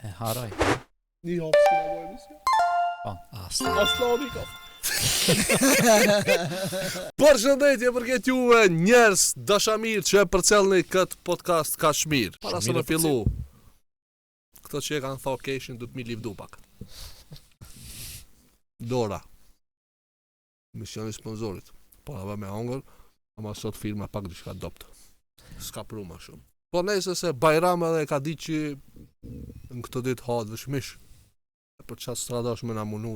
E haroj. Një hapë s'kina bo emision. Po. Asla. Aslani ka. Përshëndetje për këtë juve njerëz dashamirë që e përcjellni këtë podcast kaq mirë. Para se Shumë me mirë e fillu, këto që e kanë tha keshin du të mi livdu pak. Dora. Misioni sponsorit. Po na vë me hongër, ama sot firma pak diçka dopt. S'ka pru ma shumë. Po nejse se Bajram edhe e ka ditë që në këto ditë hahet veç mish. E për qatë strada është me na munu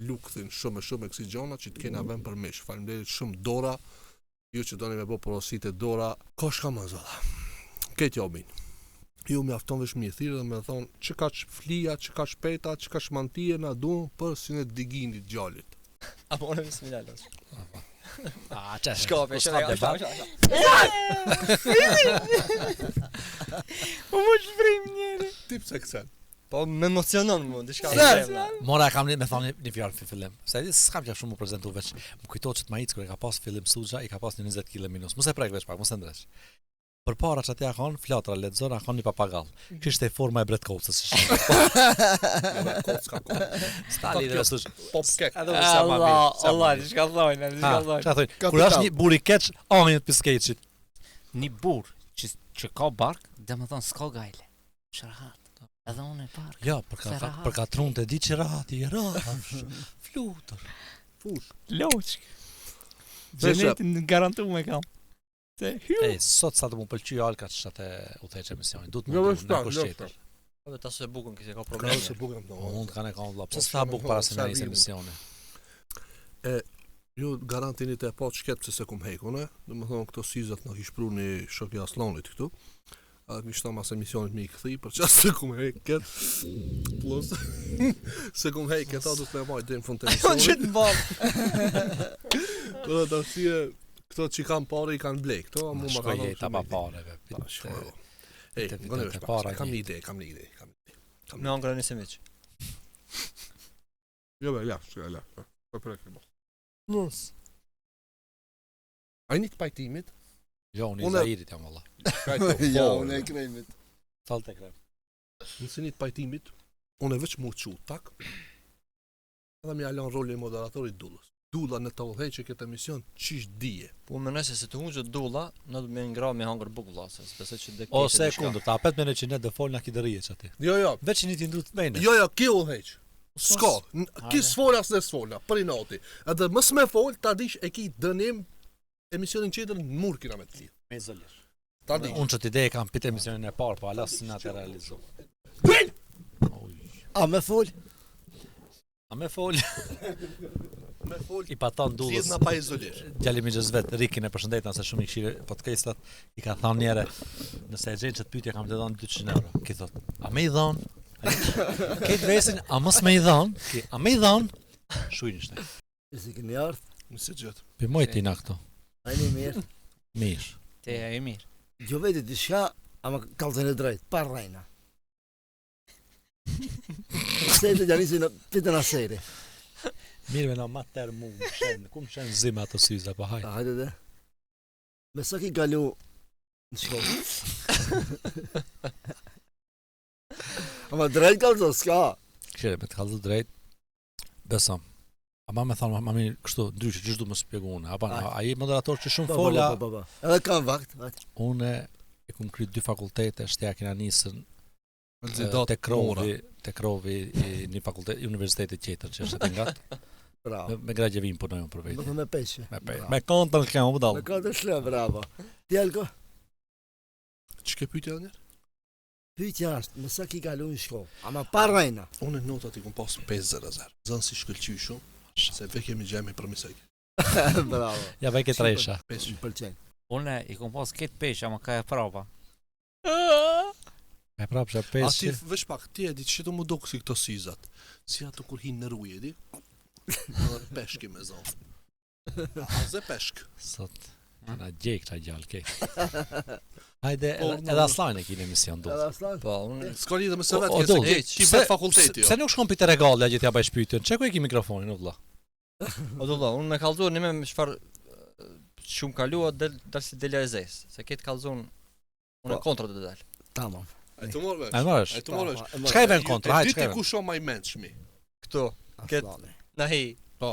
lukthin shumë e shumë e kësi gjona që të kena vend për mish. Faleminderit shumë Dora, ju që doni me bo porosit e Dora, ko shka më zola. Këtë jo bin. Ju mjafton veç me i thirrë dhe me thonë që ka që flija, që ka shpeta, që ka shmantije na duhen për si në diginit gjalit. A po unë bismillah los. A, çe. Shko, pe s'ka shko. debat. Po më shprim njeri. Ti pse kësen? Po më emocionon mua, diçka Pse? më zemra. Mora kam një me thonë një, një fjalë në fillim. Se di s'kam qef shumë u prezantu veç. Më kujtohet që të Maic kur e ka pas fillim Suxha, i ka pas një 20 kg minus. Mos e prek veç pak, mos e ndreq. Përpara që atje a kanë flatra lexon, a kanë një papagall. Kishte forma e bretkocës. Kocka, kocka. S'ka lidhje me Suxha. Pop kek. Edhe unë s'jam ma mirë. Allah, s'jam ma Allah, mirë. diçka thonë, diçka Ha, thonë. Çka thonë? Kur është një burr i keq, anjët pi skeqit. Një burr që që ka bark, domethënë s'ka gajle. Është rahat. Edhe unë e parë. Jo, për ka Se rahat. për ka trun të di që rahat, i rahat. Flutur. Fush. Loçk. Nëse- Xhenetin garantu me kam. Se hyu. Ej, sot sa të më pëlqy Alka që atë u theq emisionin. Duhet më Jo, ndru, veç në pak, kush jo, tjetër. Po ta se bukën kishte ka Ka probleme. se bukën Po këto. unë kanë e kam vëlla. Pse Po, s'tha buk para se sa na nis rrimu. emisioni? Ju garantini të e pa që këtë pse se kum hek unë, do më thonë këto sizat na kish pru një shok i Asllanit këtu. Edhe mi shta mas emisionit me i këthi, për që se kum hek këtë, plus, se kum hek këta du të me majt deri në fund të Po emisionit. gjithë në ballë. Për atë arsye, këto që kanë pare i kanë ble, këto mu ma Shkoj kanë jeta pa pare be. Pa, shkoj. Ej, Te ngoni vitet vesh e pak, para kam një. një ide, kam një ide, kam një ide. Kam Me angrën një semiq. Jo, be, ja, shkoj, ja. Po prek. Mos. Ai një të pajtimit? Jo, unë i Unë- Zairit jam valla. Ja, unë e kremit. Sal të krem. Nëse një të pajtimit, unë e veç mu qu, tak, edhe mi alon rolin e moderatorit Dullës. Dulla në të udhëheqë këtë emision, qysh dije. Po unë mendoj se se të hunxë dulla, në do me ngra me hangër bukë vlla, se s'besoj që dhe Ose e kundërt, apet mendoj që ne do fol na kidërije që aty. Jo, jo, Veç një ti ndru të mene. jo, jo, ki udhëheq. S'ka, n- ki Hajde. s'fol as ne s'fola, për i nati. Edhe mos me fol, ta dish e ki dënim emisionin tjetër në mur kina me të lidh. Me izolish. Ta dish. Unë që t'ide e kam pit emisionin e parë, po ala s'na të realizu. Oj. A me fol? A me fol? Me fol, I paton dullës. lidh na pa izolish. Djali mi gjës vet, Rikin e përshëndetna se shumë i këshire podcastat, i ka thënë njëre, nëse e gjen që të pyetje kam të dhënë 200 euro. Ki thot, a me i dhon? Këtë vesin, a mos me i dhon? Ki, a me i dhon? Shujnë ishte. Si keni ardhë? Nëse gjithë. Pi moj ti na këto. A jeni mirë? Mirë. Te e mirë. Jo vete diçka, ama kallzën e drejt, pa rrejna. Se të jani si në pitën aseri. Mirë me na ma tërë mu, më shen, ku më shen zima ato syza, po hajde. A hajde dhe. Me sa ki kalu në shkollë? Ama drejt kallzo, s'ka. Këshire, me të kallzu drejt, besom. Ama me thonë, ma mirë, kështu, ndryshe, që du më spjegu unë. Apo, Hajde. a je moderator që shumë Po, po, fola, po, po, po. Edhe kam vakt, vakt. une e kum kry dy fakultete, shteja kena nisën Zidat te krovi, te krovi i një fakultet, i universitetit tjetër që është aty ngat. Bravo. Me, me gragjevin punojmë për Më vete. thë me peshe. Me pe, me kontën kam budall. Me katër shlë, bravo. Ti Alko, Ç'ke pyetje edhe njëherë? pyetja është, me sa ki kalu në shkollë? Ama pa rrejna. Unë notat i kum pas 5.00. Zënë si shkëlqy shumë, se ve kemi gjemi për misaj. bravo. Ja vej ke tresha. 5. Më pëlqen. Unë i kom pas këtë peshë, ama ka e prapa. E prapë që A pesë. ti veç pak, ti e di që të mu dok si këto sizat. Si ato kur hinë në ruje, di? Edhe peshki me zonë. A ze peshk. Sot na gjej këta djalë ke. Hajde, Po, edhe, në- edhe Aslan e ki në emision Edhe duhet. Aslan. Po, unë S'ka lidhje me se O, vetë, o, ke se Dull, ke ki pse- vetë fakulteti, jo. Pse nuk shkon Peter Regalli a gjithë ja bëj pyetjen? Çe ku e ki mikrofonin o vlla? O do vlla, unë me kallzu një me çfarë shumë kalua del dal si delja e zezë, se këtë kallzon unë Po. kontra do të dal. Tamam. Ai të morë vesh. Ai marrësh. Ai të morë vesh. Po, e Çka i vën kontra? Hajde, E çka i dyti vën? kush o ma i mençmi. Këtu. Ket- Aslani. Na hi. Po.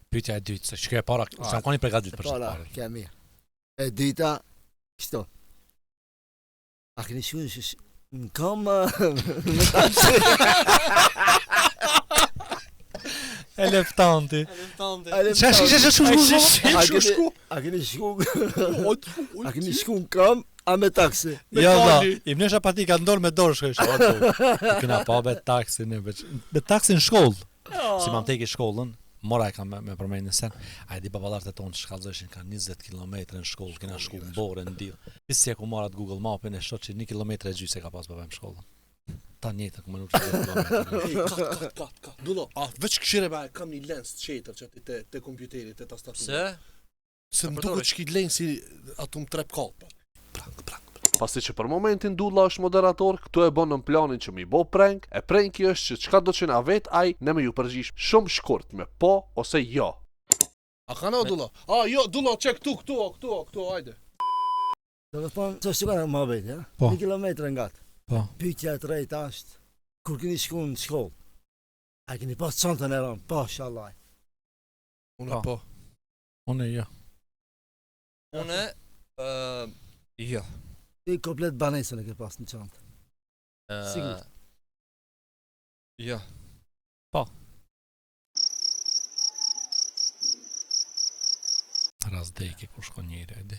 Pyetja e dytë, se çka e para, s'jam koni përgatit për Para, çfarë. kemi. E dyta, kështu. A keni shku në sh- në kom me taksi? Eleftanti. Eleftanti. Çka shkë shkë shkë shkë A Shku keni shku. a keni shku a keni shku në kom a me taksi? Jo, da, kali. i mnesha patika në dorë me dorë shkoj. O, tu. Kena pa me taksin, ne veç. Me taksin në shkollë. Si mam teki shkollën, mora e kam me, me përmend një sen. A e di baballarët e tonë që shkallëzoshin ka 20 kilometra në shkollë, kena shku në borë në dill. Si e ku marr atë Google Mapin e shoh që 1 kilometër e gjysë e ka pas baba në shkollën. Ta njëjtën ku më nuk 20 kilometra. Ej, kat, kat, kat, kat. Dullo, a veç këshire ba, kam një lens tjetër që aty te, te kompjuteri, te tastatura. Pse? Se më përdori? duket që ki lensi ato më trep kallë. Prank, prank. Pasi që për momentin Dulla është moderator, këtu e bën në planin që mi bo prank, e pranki është që çka do që na vet ai, ne me ju përgjigj shumë shkurt me po ose jo. A kanë o Dulla? A jo, Dulla, çek këtu, këtu, këtu, këtu, hajde. Do të thonë, se shikon më bëjt, ja? Po. Një kilometër ngat. Po. Pyetja e tretë është, kur keni shku në shkollë, a keni pas çantën e rënë? Po, inshallah. Unë Po. po. Unë jo. Unë ë jo. Ti komplet banesën e ke pas në çantë. Ë, Sigurt. Jo. Ras deke kur shkon njeri, e di.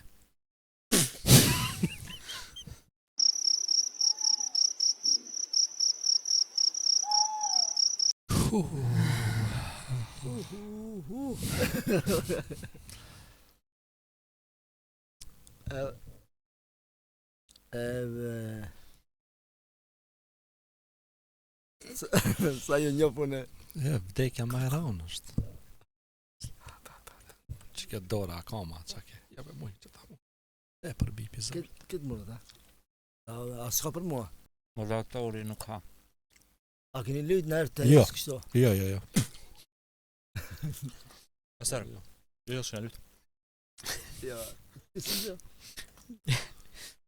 Edhe edhe Sa- Sa ju njoh unë. E, vdekja më e rëndë është. Që kjo dora akoma, qa ke? Ja be muj, që ta mu. E për bipi zë. Këtë këtë mund ta. A, a s'ka për mua. Moderatori nuk ka. A keni luajt në herë tenis Jo. kështu? Jo, jo, jo. Pasar. Jo, s'ka lut. Jo. Si jo.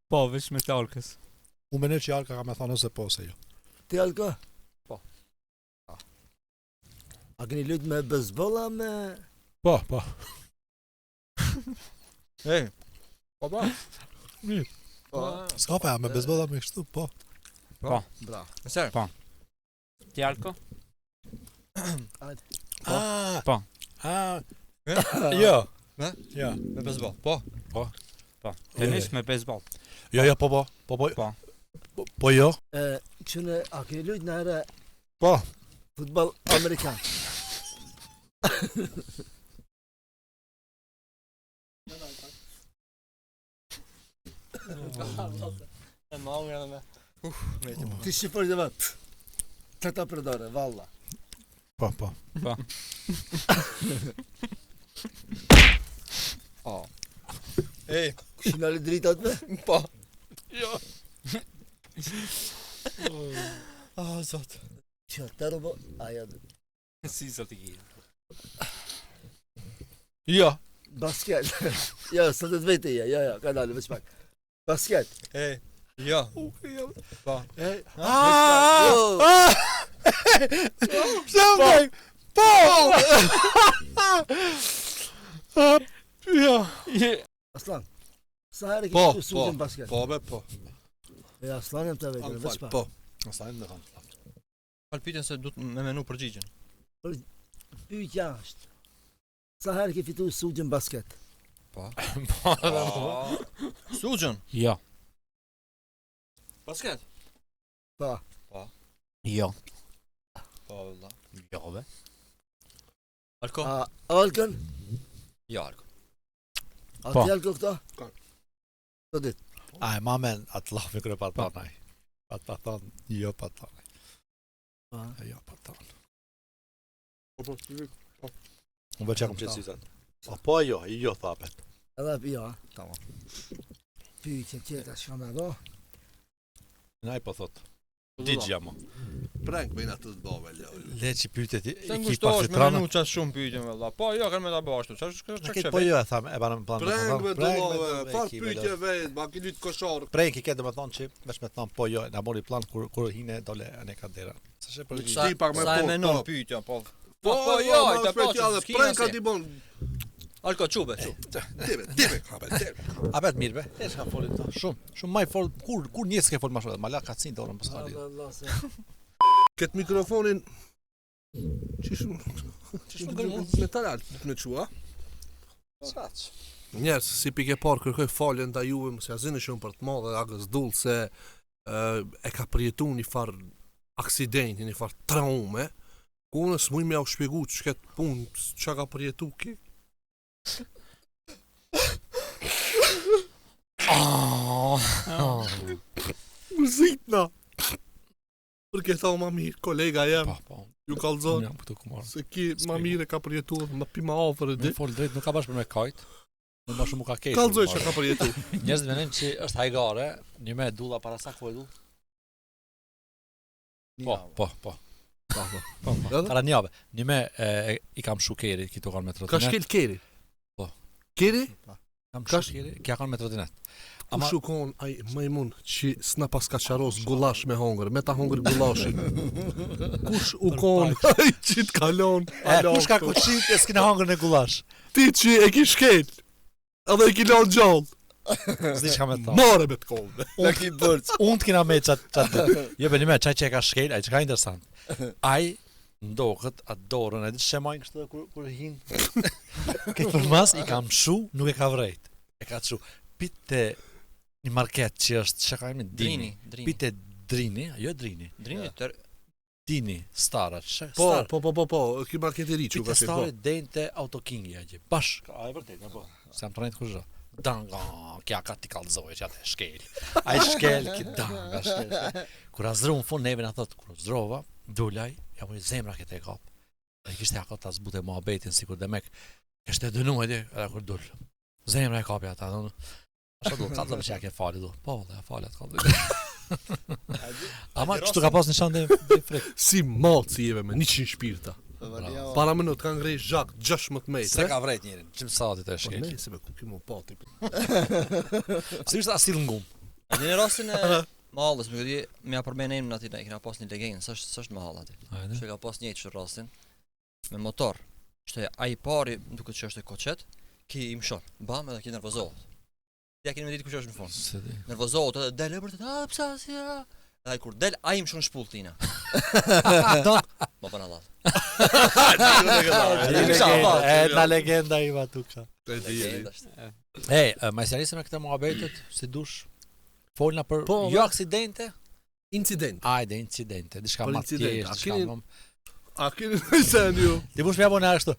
Po, veç me talkës. Unë mendoj që Alka ka me thonë ose po ose jo. Ti Alko? Po. A keni luajt me baseball a me Po, po. Ej. Po po. Mirë. Po. S'ka pa, me baseball me kështu, po. Bravo. Pasar. Ti Alko? Po. Ah, Po. Ah. Jo. Me? Jo. Me baseball. Po. Po. Tenis me baseball. Jo, jo, po, po. Po, po. Po. Po, po jo. E, qënë, a keni luajt në herë Po. futboll amerikan? E ma unë edhe me. Uf, me ti. Ti shqipër dhe vëtë. Të ta përdore, valla. Po, po. Po. Po. Ej, Kush i nali dritat me? po. Jo. Ah, zot. Që të robo, ajo, Si zoti ki. Jo. basket. jo, së të të vete, jo, jo, jo, ka dalë, veç pak. Basket. Ej, jo. Po. E, Ah! Jo. Ah! Pse më vdek? Po! Ah, Jo. Aslan, sa herë Po, ke shku po, suzën basket? po, be, po. E, Aslan jam të vete, Am veç fal, pak. po. Aslan më thonë. Fal pyetjen se duhet me menu përgjigjen. Pyetja është. Sa herë ke fitu suzën basket? Po. Po. Sugjën. Jo. Basket. Po. Jo. Po, valla. Jo, be. Alko. A, Alkën? Jo, alko. A Po. ti Alko këto? Ka. Këto ditë. A e ma men atë lafi kërë pa thonë ai. Pa ta thonë, jo pa thonë. Po. Jo pa thonë. Po, po, po. Unë veç ja kom qenë syzat. Po po jo, jo tha apet. Edhe jo, a? Tamam. Pyetja tjetër çka më do? Naj po thot. Digja mo. Prank me atë të bëve, loj. Le që pyetjet i Se i ki pak ngushtohesh me filtrana. menu çfarë shumë pyetje më valla. Po jo, kanë me ta bë ashtu. Çfarë Në çfarë këtë po jo e tham, e banëm plan. Preng me dollave, far e ki, pyetje vet, ma ki lyt koshar. Prenk i ke do të thonë që veç me të thonë po jo, na mori plan kur kur hine dole ne ka dera. Sa she për Sa Ti pak me sa e po, menon po. pyetja, po. Po, Po jo, ma i ta po. shpejt edhe prank ka ti bon. Alko çube, çu. Tebe, tebe, hape, tebe. A bet mirë be. E çka folim këto? Shumë, shumë më i fol kur kur njerëz ke fol më shumë, ma la ka cin dorën pas ka lidh. Këtë mikrofonin Qysh Qysh më gërmu? Me talal me qua. Saç. Njerëz, si pikë e parë kërkoj falje ndaj juve, mos ja zini shumë për të madhe Agës Dull se e, e ka përjetu një farë aksidenti, një farë traume, ku unë s'muj me jau shpjegu që këtë punë, çka ka përjetu ki. Oh. Mërzitna! Për këta ma mirë, kolega jem, Po, po. ju kallzon Unë jam këtu ku marr. se ki ma mirë e ka përjetu dhe ma pi ma afër e Me di. fol drejt nuk ka bash për me kajt. Nuk bash shumë ka keq. Kallzoj çka ka përjetu. Njerëzit mendojnë që është hajgare, një me dulla para sa kohë dull? Po, po, po. Po, po. Po, po. Edhe? Para një jave. Një me e, e, i kam shu kerit, këtu kanë me Ka trotinet. shkel keri. Po. Keri? Kam ka shu keri, kja kanë me trotinet. Ama Ama Kush u kon ai majmun që s'na pas ka qaros gullash me hongër, me ta hongër gullashin. Kush u kon ai që të kalon? e, kush ka kuçit e s'kina hangër në gullash? Ti që e ki shkel. Edhe e ki lon gjallë. S'di çka me thonë. More me të konë. Na ki bërc. Unë të kina me çat çat. Jo be një me çaj që e ka shkel, ai çka interesant. Ai ndokët atë dorën, e di ç'e majnë kështu kur kur hin. Këtë përmas i kam shu, nuk e ka vrejt. E ka çu. Pite një market që është çka ka emrin Dini. Drini, drini. Pite Drini, jo Drini. Drini tër Dini, Stara, ç'e? Po, Star. po, po, po, po, ki market i ri që u Pite ka shkel, po. Stari deri te Autokingi atje. Bash, a e vërtet, apo? Se jam trajt kush do. Danga, kja ka ti kallzoj që atë e shkel. Ai shkel, ki danga, shkel. shkel. Kur a zru në fund neve na thot, kur zrova, dulaj, ja muri zemra këtë e kap. Ai kishte ako ta zbute muhabetin sikur demek. Kishte dënu edhe edhe kur dul. Zemra e kapi ata, thonë. Ashtu do kallzoj që ja ke falë do. Po, valla, ja falat kallzoj. Ama kështu ka pas një shan dhe dhe frikë. Si maci jeve me 100 shpirta. Bravo. Para më të kanë ngrejë zhak 16 Se metre. ka vrejt njerin, qim satit e Po shkel. ne se be ku ki mu pati. Si është asil ngum. E dini rastin e mahallës, më di, më ja përmend emrin aty, ne kena pas një legjendë, s'është s'është mahall aty. Hajde. Që ka pas njëjtë kështu rastin me motor. Ishte ai i pari, më duket që është e koçet, ki i mshon. Bam edhe ki nervozohet. Ja keni me ditë kush është në fund. Se di. Nervozohet edhe del e për të, a pse si a. Edhe ai kur del, ai i mshon shpulltina. Do. Ma bën Allah. Legenda, e na legenda i batuka. E di, e di. Legjenda është. Ej, e, ma sjarisë me këtë muhabetet, si dush. Folna për Po, jo dhe- aksidente, Incident. ajde incidente, diçka Për më incidente, thjesht, a diçka keni- më. A keni ndonjë sen ju? Ti mush më jabon ashtu.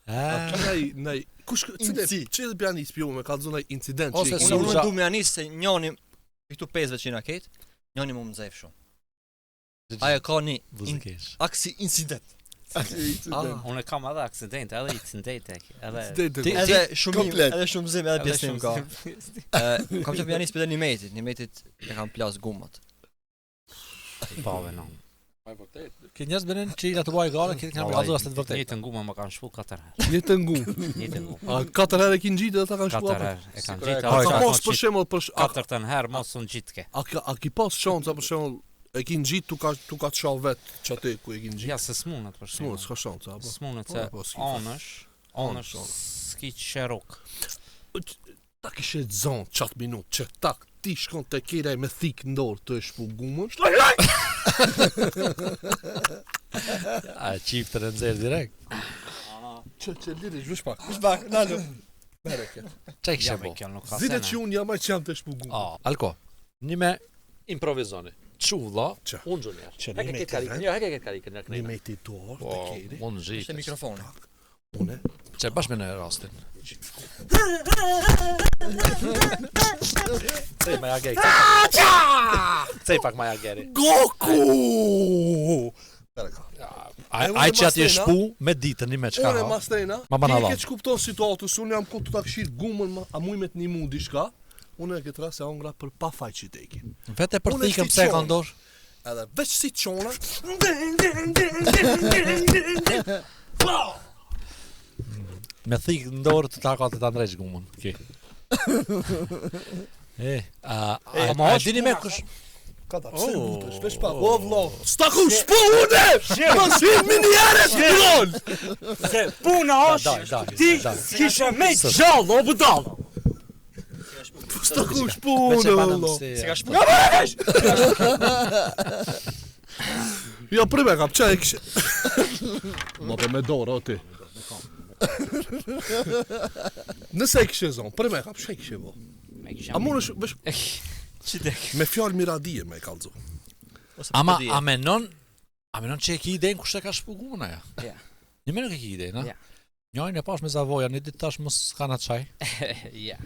A Ah, keni nai nai kush cile cile pianist piu me kallzu nai incident që Ose i keni- Unë Surgja. unë du me anis se njoni i këtu pesëve që jena ket, njoni mu më nxef shumë. Ajo ka një in, Buzëkesh. aksi incident. Ah, Unë e kam edhe aksidente, edhe incidente, edhe incidente. Ti- Edhe shumë Komplet. edhe shumë zim, edhe edhe pjesëtim ka. shumë- Ë, kam qenë pianist për Nimetit, Nimetit e kam plas gumat. Po, ve, no. Ke njerëz bënin që i ka të bëj gara, ke kanë kallzuar as të vërtetë. Njëjtën gumë më kanë shpu katër herë. Një të ngu. Njëjtën gumë. A katër herë e kin gjitë dhe ta kanë shkuar. Katër herë e kanë Sikur e gjitë. ka- A ata ka kanë pas për qit shembull për sh- a, Katërtën herë mos unë gjitke. a, ka- a ki pas shansa për shembull e kin gjitë tu ka tu ka të shall vet që aty ku e kin gjitë. Ja se s'mundet për S'mund, shembull. s'ka shansa apo. S'mundet Po, se po, s'ki. anësh, anësh Anësh, s'ki qerok. Ta kishe zonë qatë minut që tak ti shkon të kira me thik në dorë të e shpu gumën. A çiftën e nxjerr direkt. Që që liri, zhvish pak. Kush bak, nalu. Mere ke. Çka kishe Ja, bo? me kjo nuk ka Zile sene. që unë jam ai që jam të shpu gumën. Ah, alko. Një me improvizoni. Çu vlla, Që? unë junior. Që Heke një me këtë ti karikën, vend, jo, heke këtë karikën, ja një knejna. me ti dorë Po, të keri. unë Ishte zhitës. mikrofoni. Une, Që bash me në rastin. Cej ma ja gej. Cej pak ma ja geri. Goku! Ai E, unë ai që aty e mas tejna- shpu me ditën një me çka Unë ha. mas tejna, Ma bana ti e dham. ke që kupton situatën, se unë jam ku të ta këshir gumën, ma, a muj me të nimu diçka, unë e këtë rast e hongra për pa faj që tekin. Vetë për Unë e thikën këti pse e qonë. kanë dorë? Edhe veç si qona, Me thik në dorë të ta ka të ta ndreq gumën. Ki. E, a, a, ama a është dini me puna, kush? Ka ta, pse Oh. ngutesh, veç pak, o vlla. S'ta ku shpo une! Mos him mi një herë s'drol! Se puna Da, është da, ti da. kishe me gjallë, o budall. S'ta ku shpo Me që une, panëm vlla. si... Si ka shpu? Jo, prime kam, qa e kishe? Ma be me dorë, o ti. Nëse e kishe zonë, prime kam, qa e kishe bo? A mund është, veç, Që dek? me fjalë miradije me e kallzu. Ose Ama, po di. a menon, a menon që e ki idenë kush e ka shpu gumën aja? Ja. Një me nuk e ki idenë, a? Ja. Njajnë e pash me zavoja, një ditë tash mos ka na çaj. Ja.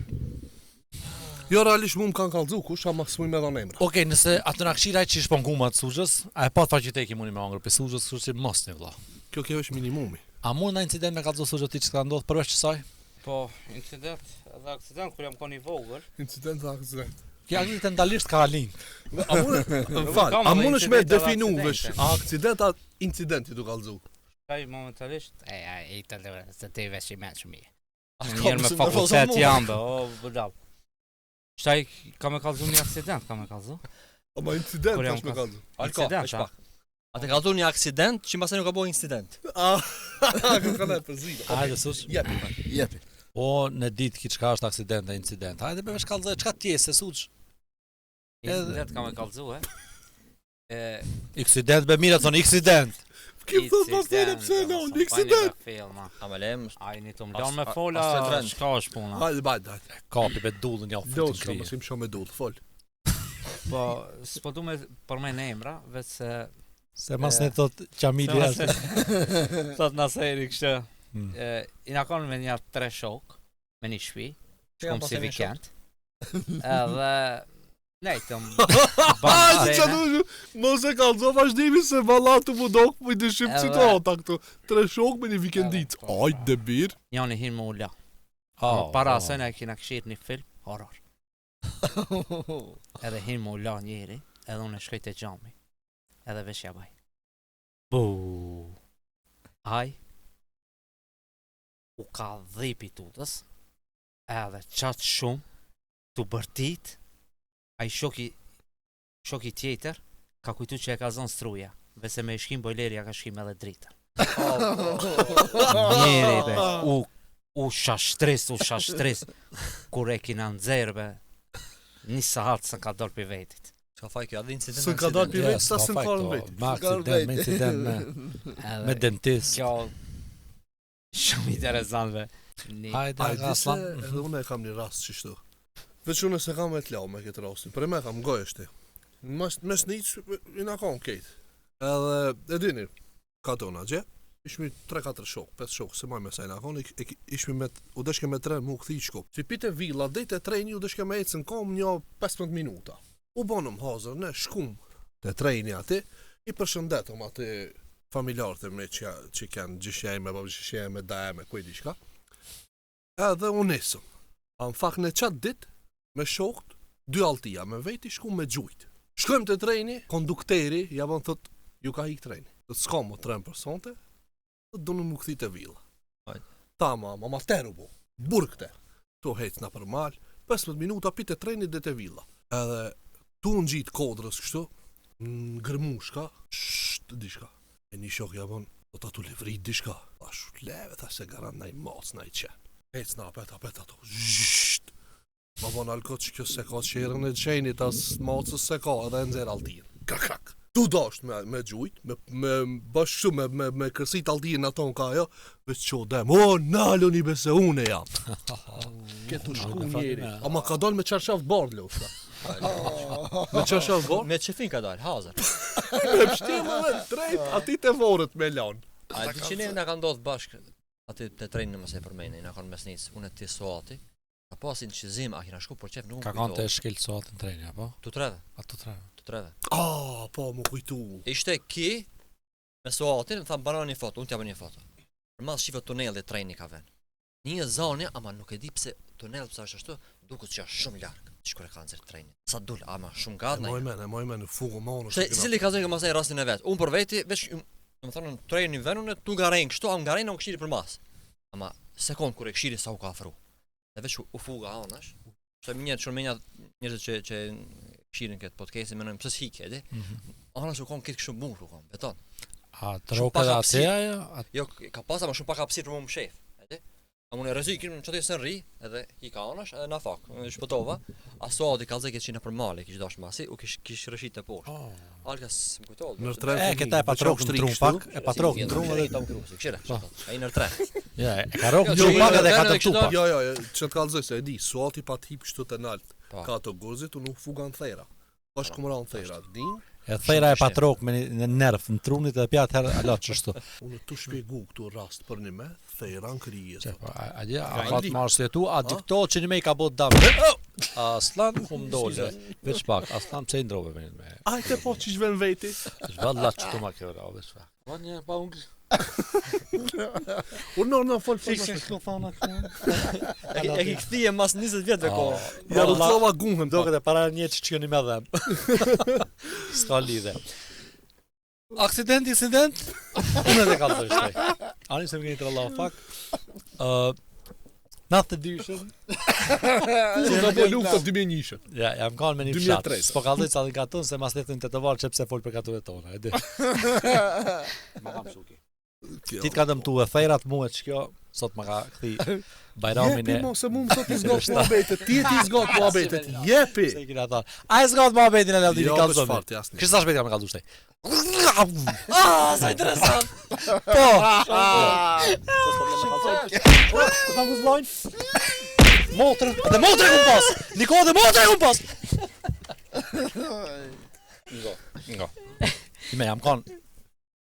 Jo, realisht mu më kanë kallzu kush, ama s'muj me dhënë emra. Okej, nëse atë na këshira ai që i shpon gumat sugjës, a e pa të faqe i muni me hangër pe sugjës, kështu që mos një vlla. Kjo kjo është minimumi. A mund na incident me kallzu sugjë ti që ka ndodhur përveç kësaj? Po, incident edhe aksident kur jam kon i vogël. Incident dhe aksident. Kjo aksidentalisht ka lind. A mund, më fal, Kam a edhe mundesh me incident edhe definu aksidente. vesh, a aksident a incidenti tu kallzu? Ai momentalisht, e ai i të lëre, se ti vesh i mençëm mirë. A Një ka herë me mësim nervozo fakultet mua. jam be, o budall. Shtaj ka me kallzu një aksident, ka me kallzu. Ama incident Kur jam tash me kas- kallzu. Alko, Incident, veç a? pak. A të kallzu një aksident që mbasaj nuk ka bërë incident. Ah, ka kanë e përzime. Hajde sush. Jepi. Jepi. Po në ditë ki çka është aksident dhe incident. Hajde be veç kallzoj çka ti je se suç. Incident ka me kallzu, e. E, Aksident be mira thon aksident. Kim thot pas tëre pse incident, no, domethënë, incident. pa një Filma. A më lem, Ai një të më As- lanë me a- fola, as të trend. çka është puna? Hajde, bajt, hajde. Kapi be dullën ja u futën Lodh, krye. mos im shumë me dull, fol. Po, s'po du me përmend emra, veç se Se mas ne thot Qamili Se mas është. ne- Thot Naseri kështë. Mm. E, I na kanë me një tre shok, me një shtëpi, shkum si weekend. Edhe nejtëm. Ah, si çfarë do Mos e kallzo vazhdimin se valla tu mu dok më dyshim Edhe- situata këtu. Tre shok me një vikendit. Edhe, po, Aj debir. Njani hin me u la. Oh, Para oh. asaj na kina këshir një film horror. Edhe hin me u la njeri, edhe unë e shkoj te xhami. Edhe veç ja baj. Bu. Ai u ka dhipi tutës, edhe qatë shumë, tu bërtit, ai shoki, shoki tjetër, ka kujtu që e ka zonë struja, vese me i shkim bojleri ja ka shkim edhe dritën. Njeri be, u, u shashtris, u shashtris, kur e kina nxerë be, një sahat s'ën ka dalë për vetit. S'ka faj kjo, edhe incident. S'ën ka dalë aksident. pi Ja, vetë, sa s'ka s'ën faj ka këto, në vetë. Me aksident, me incident, me Edhe me dentist. Kjo shumë interesant be. Një, Hajde, A e di se Aslan. edhe unë e kam një rast qështu. Veç unë se kam me të lau me këtë rastin, për e me kam gojë është. Mas, mes një i na kam kejt. Edhe, e dini, ka tona, gje? Ishmi 3-4 shok, 5 shok, se maj me sa i na kon, ishmi me, u deshke me tren, mu kthi shkop. Si pite villa, deri te treni, u deshke me ecën kom një 15 minuta. U bonëm hazër, ne shkum te treni aty, i përshëndetëm aty familjarët e me që, që kanë gjyshja ime, babë gjyshja ime, daja ime, ku e diçka. Edhe u nisëm. A në fakt në qatë dit, me shokt, dy altia, me veti shku me gjujt. Shkojmë te treni, kondukteri, ja bën thot, ju ka hik treni. Thot, s'ka më tren për sonte, thot, do në mu kthi te villa. Hajde. Tamam, ama teru bo, burg te. Tu hec na për mal, 15 minuta pite treni dhe te villa. Edhe tu u ngjit kodrës kështu, në gërmushka, sht, diçka. E një shok ja bën, do ta tu levrit diçka. Thash, leve, thash se garant naj mac, naj qen. Ec na apet, apet ato. Zht. Ma bon alko që kjo se ka qerën e qenit, as macës se ka, edhe e nxjerr altin. Krak, krak. Tu dasht me, me gjujt, me, me bash kështu, me, me, me kërsit altin aton ka ajo, veç qo dem, o, nalo një bese une jam. Ke tu shku njeri. Ama ka dal me çarshaf të bardh, lofta. Me çarshaf të bardh, Me qefin ka dalë, hazër. me pështjellë dhe drejt, aty te vorët me lan. A di që ne na ka ndodhur bashkë aty te treni mos e përmendin, na kanë mesnic, unë e ti Suati. Ka pasin qizim, a kina shku për qef nuk Ka më kanë të kujtohet. shkel soatën treni, apo? Tu treve, Ato treve. tu treve. Ah, po, më kujtu. Ishte ki me Suatin, më tha bana një foto, unë t'ja bën një foto. Për mas shife tuneli treni ka vën. Një zoni, ama nuk e di pse tunel pse është ashtu, duket që është shumë larg. Që kur e ka nxjerr trenin. Sa dul, ama shumë gatë E na. moj men, e moj men, fugu më unë. Se secili ka zënë masaj rastin e vet. Unë për veti veç do të thonë në trenin venun e tu ngarejn kështu, a ngarejn u këshiri për mas. Ama sekond kur e këshiri sa u ka afru. Dhe veç u, u fuga anash. Sa më njerëz shumë njerëz që që këshirin këtë podcastin mendojnë pse s'hike, e di? Mhm. Anash u kon këtë kështu mur u kon, beton. A Shumë troka pak edhe hapësirë. atë ajo? A Jo, ka pas ama shumë pak hapësirë për mu mshef, e di? Ama unë e rrezikin në çatë se rri, edhe i ka anash edhe na fak. Unë shpëtova. A Suadi ka zënë që në male kish dash masi, u kish kish rrëshit të poshtë. Oh. Alka s'm kujtohet. Në tren. E, këta e patrok në trun pak, e patrok në trun edhe Tom Cruise, këshire. Po. Ai në tren. Ja, e ka rok në Jo, trun jo, pak edhe e ka jo, dëmtu jo, pak. Jo, jo, jo, që të kallzoj se e di, Suati pa të hip kështu të nalt. Po. Ka ato gurzit, unë u fuga në thera. Bash Po. kum ra në thera, din? E thera e patrok me një në nerv në trunit edhe pja atëherë ala çështu. Unë tu shpjegu këtu rast për një me, thera në krije. Çe po, a a a Ka ka di. të marrë si tu, a diktohet që një me i ka bot dam. Aslan kum dole. Veç pak, Aslan pse i ndrove me me. Ajte po që shven veti. Është valla çtu ma kjo ra, veç pak. Po një pa unë Unë në në fol fol. Fikse këtu thona këtu. E ke- e ke kthye mas 20 vjetëve kohë. Ja rrullova guhën. Doket e para një që qëni me dhem. S'ka lidhe. Aksident, incident? Unë edhe kam të shtej. Ani se më keni të rallahu pak. Ë 92-shën. Kur do po lufta 2001-shën. Ja, jam kanë me një fshat. 2003. S'po kallzoj ca nga tonë se mas letën të tetovar që pse fol për katore tona, e di. Ma kam shuki. Ti të ka dëmtu e thejrat mua që kjo sot ma ka kthi Bajramin Jepi e mo se mu më sot i zgot muhabetet, ti je ti zgot muhabetet. Jepi. Se i kina thënë. A e zgot muhabetin e lavdini Jo, kallzoj. veç fart, jasni. Kështë sa shpejt kam e kallzu shtej. Ah, sa interesant. Po. Kush ma nguzllojnë? Motrën, dhe motrën e kum pas. Niko dhe motrën e kum pas. Ngo, ngo. Ime jam kon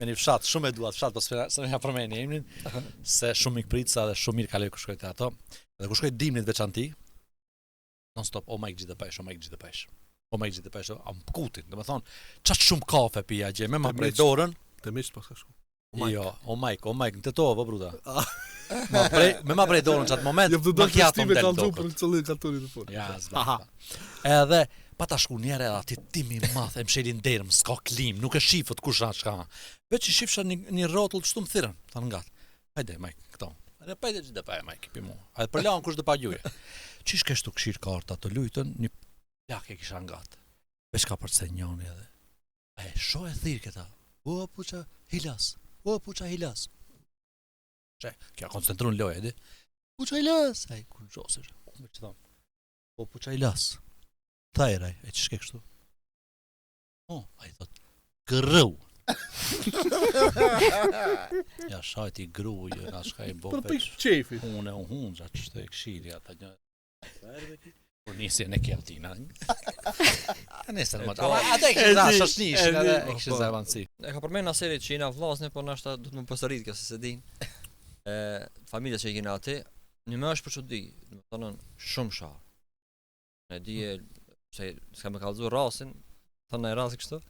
me një fshat, shumë e dua atë fshat, po s'e s'e ja përmeni emrin, se shumë mikpritsa dhe shumë mirë kaloj kur shkoj te ato. Dhe kur shkoj dimnit veçanti, non stop, o Mike gjithë pesh, o Mike gjithë pesh. O Mike gjithë pesh, am kutin, domethënë, çaq shumë kafe pija gjë, me ma Te prej miqt. dorën, Te miqt pas ka shku. O Mike. Jo, o Mike, o Mike, në Tetovë, o bruda. Ah. Ma prej, me ma prej dorën qatë moment, Jep të do macchiato festime më del kallzu dokët. për qëllin katurit të fund. Ja, zba. Edhe pa ta shku njerë edhe aty tim i madh e mshelin derën, s'ka klim, nuk e shifët kush a çka. Veç i shifsha një, një rrotull kështu më thirrën, thanë ngat. Hajde Mike, këto. Edhe pa ide që pa e Mike, pi mua. Hajde për lanë kush do pa gjuje. Qysh keshtu këshir karta të lujtën, një plak e kisha ngat. Veç ka përse njoni edhe. E shoh e thirr këta. O puça hilas. O puça hilas. Që, kjo koncentrun lojë, e di. Puça hilas. Ai kur gjosësh. Unë që tham. Po puça hilas. Thajraj, e që shke kështu? Po, ai thot, grru. ja shajti gru, jo, na shka i bo Për veç. pikë qefi. Unë u hunë, gjatë që të e këshiri ata një. Por nisi në kjo tina. A nesër më. po. Ama atë e kishin E dha, di, shoshnishin e edhe di. e kishin Po. za avanci. E ka përmend Naseri që jena vllazën, po ndoshta do të më përsërit kjo se se din. E familja që i kena aty, një më është për çudi, do të thonë shumë shar. Ne di e se s'ka më kallzu rasin, thonë ai rast kështu.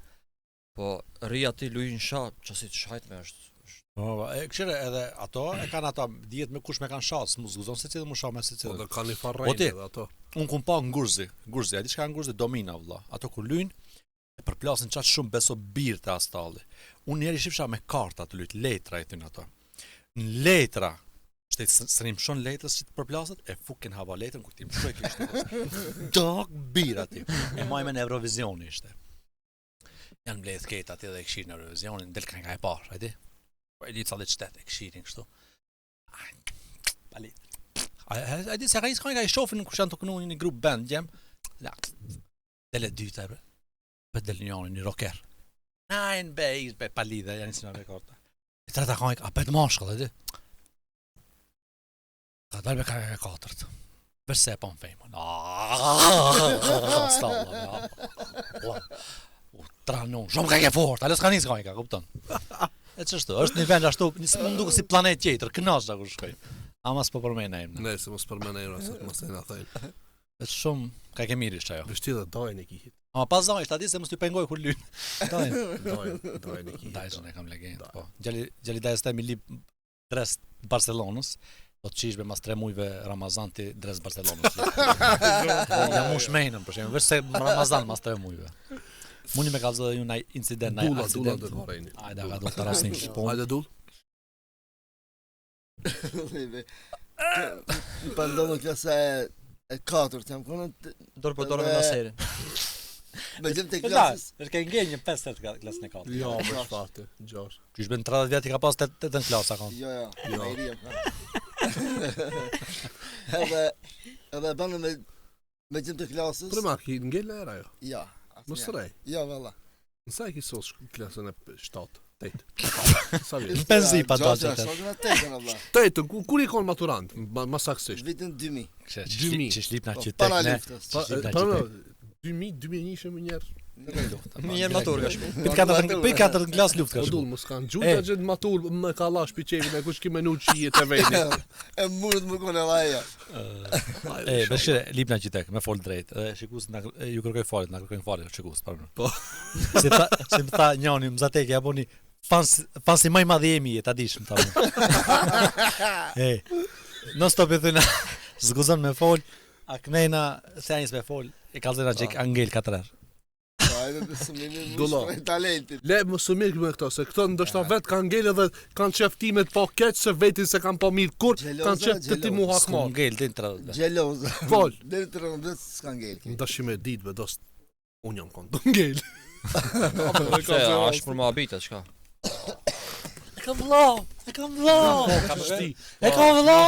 Po rri aty luajin sha, çasi të shajt me është është Po, po, e këshire edhe ato e kanë ato dihet me kush me kanë sha, s'mu zguzon secili mu sha me Po secilin. do kanë një farë Po ti. edhe ato. Unë kum pa ngurzi, ngurzi, a di çka ngurzi domina vëlla. Ato kur lyjnë e përplasin çaq shumë beso bir të astalli. Unë njëri shifsha me karta të lujt, letra i thyn ato. Në letra, shtet së mshon letrës që të përplaset, e fukin hava letrën kur ti mshoj kështu. Dok bir aty. E maj me në Eurovision ishte. Janë mbledh ketë aty dhe e këshirin Eurovisionin, del ka nga e parë, e di? Po e di ca dhe qytet e këshirin kështu. Ai, Pali. A, a, a di se ka një ka i shofin kush janë të kënu një grup band gjem. La. Del e dyta e bre. Po del njëri një rocker. Nine base be pa lidhje janë si me karta. E treta ka a pet mashkull e di. Ka dalë me ka e katërt. Veç se e pon fejmën. Stalla. U tranon, shumë ka ke fort, ale s'ka nis ka ka, kupton. E ç'është, është një vend ashtu, një mund duket si planet tjetër, kënaqsh kur shkoj. Ama s'po përmend emrin. Ne se mos përmend emra se mos e na thënë. Është shumë ka ke mirë ishte ajo. Vështirë dhe dajën e ki hit. Ama pa zaj, ta di se mos t'ju pengoj kur lyn. Dajën. Dajën, dajën e ki hit. Dajën e kam legjend, po. Djali djali dajës tem i lip dres të Barcelonës. Po të qish be mas 3 mujve Ramazan ti dres Barcelonës. Ja mush menën për shembull, veç se Ramazan mas 3 mujve. Mundi me kallëzu edhe ju naj incident, naj Dulla, dulla aksident. do të marrë. Ajde, ka do të rasin po. Hajde dull. Më pa ndodhur klasa e e katërt, jam konë Dorë po dorë me Edhe- Naserin. me gjëm të Po da, klasës. është ke ngel një 5 herë klasën e katërt. Jo, më shfate, gjosh. Qysh bën 30 vjet i ka pas 8 në klasë akon. Jo, jo, Jo. me i ri jam kanë. Edhe edhe bënë me me gjëm të klasës. Për ma ki ngel era jo. Jo. Mos asnjë. rej. Jo, valla. Në sa e ki sos klasën e 7, 8. Sa vjet? Në penzi pa Gjashtë, dalë atë. shtatë, në tetën, valla. 8, ku kur i kon maturant, ma, ma saktësisht. Vitin 2000. Kështë 2000. që shlip na Po, qytet para ne. luftës. Pa, Që shlip na pa, qytet. 2000, 2001 më njerë. Më njerë matur ka shku. Për katër për katër në klasë luftë ka Po shku. dull, mos kanë E. gjuta gjë matur me kallash pi qefin e kush ki menu që jetë e veti. E murët më konë edhe ajo. E, bashkë lip na qytet, me fol drejt. Edhe shikues na e, ju kërkoj falje, na kërkojnë falje shikues, pa. Po. Si tha, si më tha njëri, më zatek ja boni fans fansi më i madh i jemi, ta dish, më tha. mu. E. Non stop i thëna, s'guzon me fol, a knejna se ai s'me fol, e kallzojna çik Angel katër herë. Po, ajde të sëmimi më Dulla. shkojnë talentit. Le më së mirë me këto, se këto ndoshta vet kanë ngel edhe kanë qef timet po keq se vetin se kanë po mirë kur, Xheloza, kanë qef të ti mu S'ku hakmar. ngel deri në 30 vjet. Xheloza. Fol. Deri të 13 s'ka ngel. Ndashi me ditë be dost. Unë jam kon të ngel. Pse, a është për muhabet çka? E kam vëlla, e kam vëlla. Shti. E kam vëlla.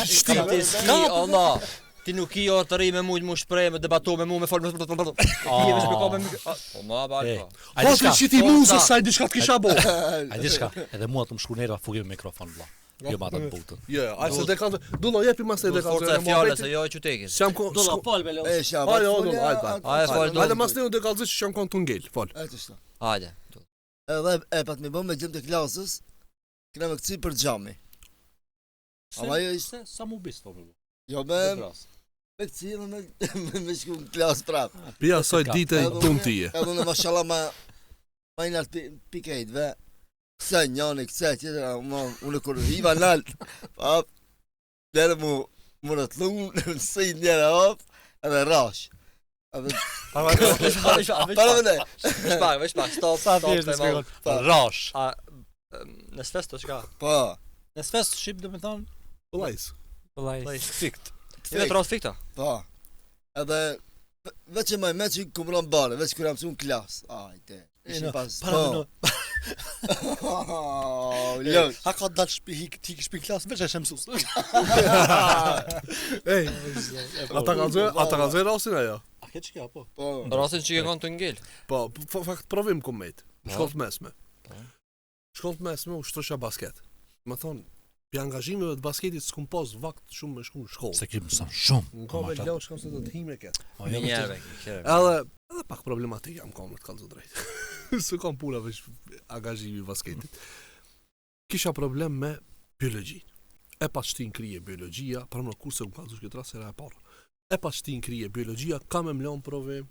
Shti, ti s'ki, Allah. Ti nuk ki orë të ri me mujt mu shprej, me debatu me mu, me fol, me fol, me fol. Ti je veç me ka me mik- A, Po ma ba E, alfa. Ai Po diçka, ti që ti Forca. muzë sa i diçka të kisha bo. ai diçka. Edhe mua të më shku nerva fugi me mikrofon vëlla. Jo ma atë të butën. Jo, jo, ai se dekan. Dulla jepi mas e Duhet dekan. forca e fjalës, e jo e qytetit. S'jam kon. Dulla fol be E shaba. Hajde, o, dulla, hajde, hajde. Hajde, fol, dulla. Hajde mas ne unë dekallzoj që jam kon të ngel, fol. E të shto. Hajde. Edhe e pat me bë me gjëm të klasës. Kena me këcy për xhami. Ama jo ishte, Se sa mu bis po. jo me me këcy edhe me me, me shku në klasë prap. Pi asaj dite Edhe dum unë- ti je. Edhe unë mashallah ma ma i nalt pi- pikejt ve. Kse njani, kse tjetër, ma, unë kur hiva nalt, pa, dere mu, mu në tlun, në si njëra hop, edhe rash. Edhe, Para veç pak, veç pak, para me ne, veç pak, veç pak, stop, Sa stop, thjesht e time out. shpjegon. Pa. Rash. A në sfesto çka? po, Në sfest shqip do të thonë Vëllais. Vëllai. fikt. Ti vetë rast fikta. po. Edhe, ve- veç e maj me që kum rënë bare, veç kur jam mësu në klasë. Ajde, ishin no, pas, Para po. po. Lësh. Ha ka dal shtëpi hik ti shtëpi klas veç e mësues. Ej, ata kallzoj, ata kallzoj rastin ajo. A ke çka po? Po, Rastin që ke kanë të ngel. Po, po, fakt provim kum met. Në Po. shkollë të mesme. Po. Shkollë të mesme ushtrosha basket. Më thonë, pi angazhimeve të basketit s'kum pas vakt shumë me shku në shkollë. Se ki mëson shumë. Në ka me lësh kam se do të hime këtë. Po Me jo. njerëve, kërë. Edhe edhe pak problematik jam kam me të kallzu drejt. S'u kam puna veç angazhimi i basketit. Kisha problem me biologjinë. E pas shtin krye biologjia, para më kurse më kallzu këtë rast era e parë. E pas shtin krye biologjia, kam e mlon provim.